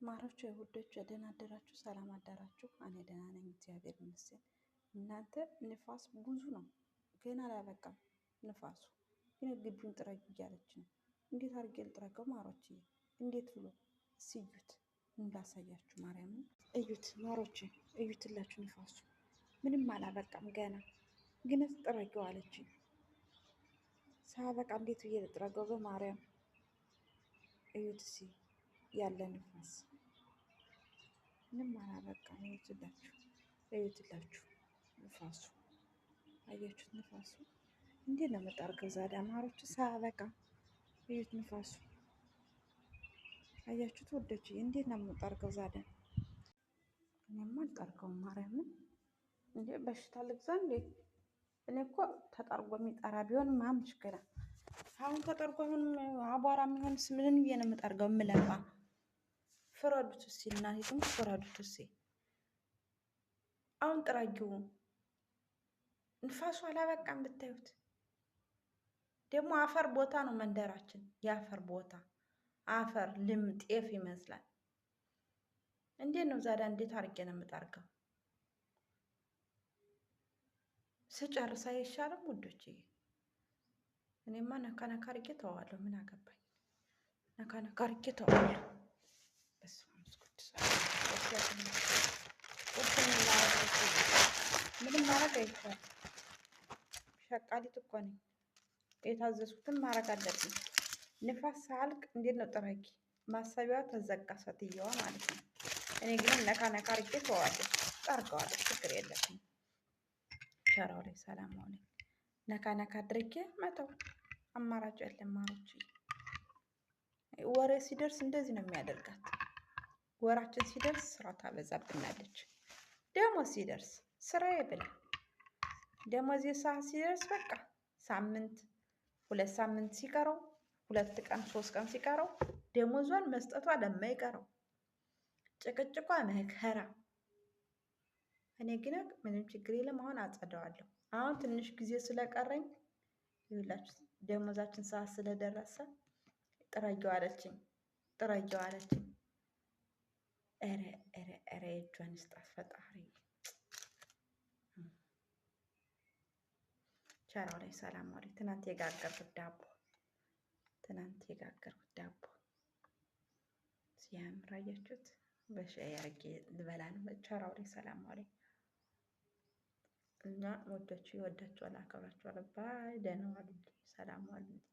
ማሮች ውዶች ደህና አደራችሁ? ሰላም አደራችሁ? እኔ ደህና ነኝ፣ እግዚአብሔር ይመስገን። እናንተ ንፋስ ብዙ ነው፣ ገና አላበቃም ንፋሱ። ግን ግቢውን ጥረጊ እያለች ነው። እንዴት አድርጌ ልጥረገው ማሮችዬ? እንዴት ብሎ እስዩት እንዳሳያችሁ ማርያምን እዩት ማሮች፣ እዩትላችሁ ንፋሱ ምንም አላበቃም ገና። ግን ጥረጊው አለችኝ። ሳበቃ እንዴት ብዬ ልጥረገው? በማርያም እዩት እስኪ ያለ ንፋስ ምንም አላበቃም። እዩትላችሁ፣ እዩትላችሁ ንፋሱ አያችሁት? ንፋሱ እንዴት ነው የምጠርገው ዛሬ አማሮቹ ሳያበቃ እዩት ንፋሱ አያችሁት? ወደች እንዴት ነው የምጠርገው ዛሬ? እኔማ አልጠርገውም። ማርያምን እንዴ በሽታ ልግዛ እንዴ? እኔ እኮ ተጠርጎ የሚጠራ ቢሆን ማም ችግር አሁን ተጠርጎ አሁን አቧራ የሚሆንስ ምን ብዬ ነው የምጠርገው? የምለፋ ፍረዱት እስኪ እናቴ ፍረዱት እስኪ። አሁን ጥራጊው ንፋሱ አላበቃም ብታዩት። ደግሞ አፈር ቦታ ነው መንደራችን፣ የአፈር ቦታ አፈር ልም ጤፍ ይመስላል። እንዴት ነው ዛዳ? እንዴት አድርጌ ነው የምጠርገው? ስጨርስ አይሻልም ውዶችዬ? እኔማ ነካ ነካ አድርጌ ተዋለሁ። ምን አገባኝ? ነካ ነካ አድርጌ ተዋለሁ። በስመ አብ ቅዱስ ምንም ማድረግ አይቻልም። ሸቃሊት እኮ ነኝ። የታዘዝኩትን ማድረግ አለብኝ። ንፋስ ሳያልቅ እንዴት ነው ጥረጊ? ማሰቢያዋ ተዘጋ፣ ሴትየዋ ማለት ነው። እኔ ግን ነካ ነካ አድርጌ ተዋለሁ፣ ጠርገዋለሁ። ችግር የለብኝም። ሸራው ላይ ሰላም ሆነ። ነካ ነካ አድርጌ መተው፣ አማራጭ የለም ማሮች። ወሬ ሲደርስ እንደዚህ ነው የሚያደርጋት። ወራችን ሲደርስ ስራ ታበዛብናለች። ደሞዝ ሲደርስ ስራዬ ብላ ደሞዝ የሰዓት ሲደርስ በቃ ሳምንት 2 ሳምንት ሲቀረው 2 ቀን 3 ቀን ሲቀረው ደሞዟን መስጠቷ ለማይቀረው ጭቅጭቋ መከራ። እኔ ግን ምንም ችግር የለም። አሁን አጸደዋለሁ። አሁን ትንሽ ጊዜ ስለቀረኝ ይኸውላችሁ ደሞዛችን ሰዓት ስለደረሰ ጥረጊው አለችኝ፣ ጥረጊው አለችኝ። ኧረ ኧረ ኧረ የእጇን ይስጣት ፈጣሪ። ቸራው ላይ ሰላም ዋለኝ። ትናንት የጋገርኩት ዳቦ ትናንት የጋገርኩት ዳቦ ሲያምር አያችሁት? በሻይ አድርጌ ልበላ ነው። ቸራው ላይ ሰላም ዋለኝ። እና ወዳችሁ ይወዳችኋል፣ አከብራችኋለሁ። Bye ደህና ዋሉልኝ፣ ሰላም ዋሉልኝ።